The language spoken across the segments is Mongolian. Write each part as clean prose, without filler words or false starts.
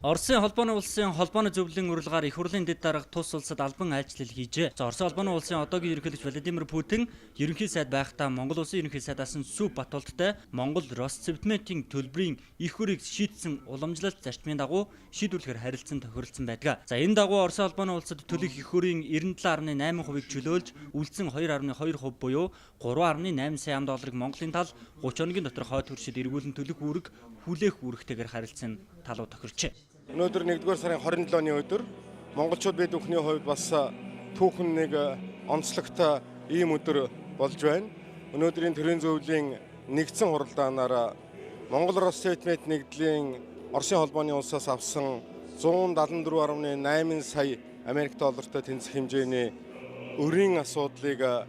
Оросын холбооны улсын холбооны зөвлөлийн урилгаар их хурлын дэд дарга тус улсад албан айлчлал хийжээ. За, Оросын холбооны улсын одоогийн ерөнхийлөгч Владимир Путин ерөнхий сайд байхдаа Монгол улсын ерөнхий сайдаас нь Сүв Батулдтай Монгол Россвтметийн төлбөрийн их хөрийг шийдсэн уламжлалт зарчмын дагуу шийдвэрлэхээр харилцан тохиролцсон байдаг. За, энэ дагуу Оросын холбооны улсад төлөх их хөрийн 97.8%-ийг чөлөөлж, үлдсэн 2.2% буюу 3.8 сая ам долларыг Монголын тал 30 хоногийн дотор хойд хөршид эргүүлэн төлөх үүрэг хүлээх үүрэгтэйгээр харилцсан талуу тохирчээ. Өнөөдөр 1-р сарын 27-ны өдөр монголчууд бид бүхний хувьд бас түүхэн нэг онцлогтой ийм өдөр болж байна. Өнөөдрийн төрийн зөвлөлийн нэгдсэн хуралдаанаар Монгол Россетмет нэгдлийн Оросын холбооны улсаас авсан 174.8 сая Америк доллартай тэнцэх хэмжээний өрийн асуудлыг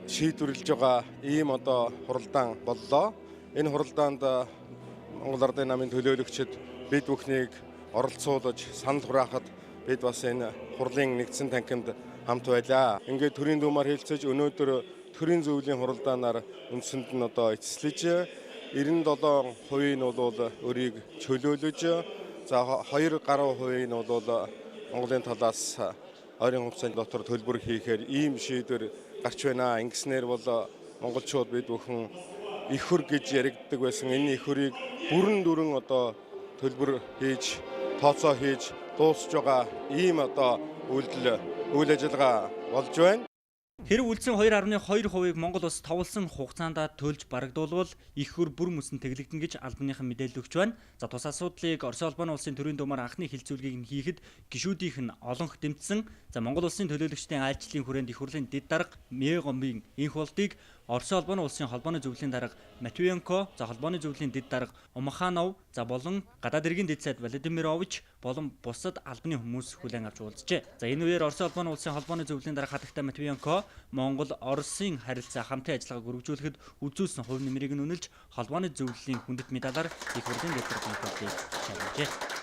шийдвэрлэж байгаа ийм одоо хуралдаан боллоо. Энэ хуралдаанд Монгол Ардын намын төлөөлөгчид бид бүхнийг оролцуулж санал хураахад бид бас энэ хурлын нэгдсэн танхимд хамт байлаа. Ингээд төрийн дуумаар хэлцэж, өнөөдөр төрийн зөвлөлийн хуралдаанаар үндсэнд нь одоо эцэслэж, 97% нь бол өрийг чөлөөлөж, за 2 гаруй хувийн нь бол Монголын талаас ойрын хугацаанд дотор төлбөр хийхээр ийм шийдвэр гарч байна. Ингэснээр бол монголчууд бид бүхэн их хөр гэж яригддаг байсан энэ их хөрийг бүрэн дүрэн одоо төлбөр хийж, тооцоо хийж дуусч байгаа ийм одоо үйлдэл үйл ажиллагаа болж байна. Хэрв үлдсэн 2.2%-ийг Монгол улс товлсон хугацаанд төлж барагдуулбал их хөр бүр мөсөн тэглэгдэнэ гэж албаныхан мэдээлэл өгч байна. За, тус асуудлыг Оросын холбооны улсын төрийн думаар анхны хэлцүүлгийг нь хийхэд гишүүдийнх нь олонх дэмжсэн. За, Монгол улсын төлөөлөгчдийн айлчлалын хүрээнд их хурлын дэд дарга Мегомбын инх болдыг Оросын холбооны улсын холбооны зөвлөлийн дарга Матвиенко, за холбооны зөвлөлийн дэд дарга Умаханов, за болон гадаад хэргийн дэд сайд Владимирович болон бусад албаны хүмүүс хүлээн авч уулзжээ. За, энэ үеэр Оросын холбооны улсын холбооны зөвлөлийн дарга хатагтай Матвиенко Монгол Оросын харилцаа, хамтын ажиллагааг өргөжүүлэхэд үзүүлсэн хувь нэмрийг нь үнэлж, холбооны зөвлөлийн хүндэт медалаар их хурлын дэд даргын болдыг шагналжээ.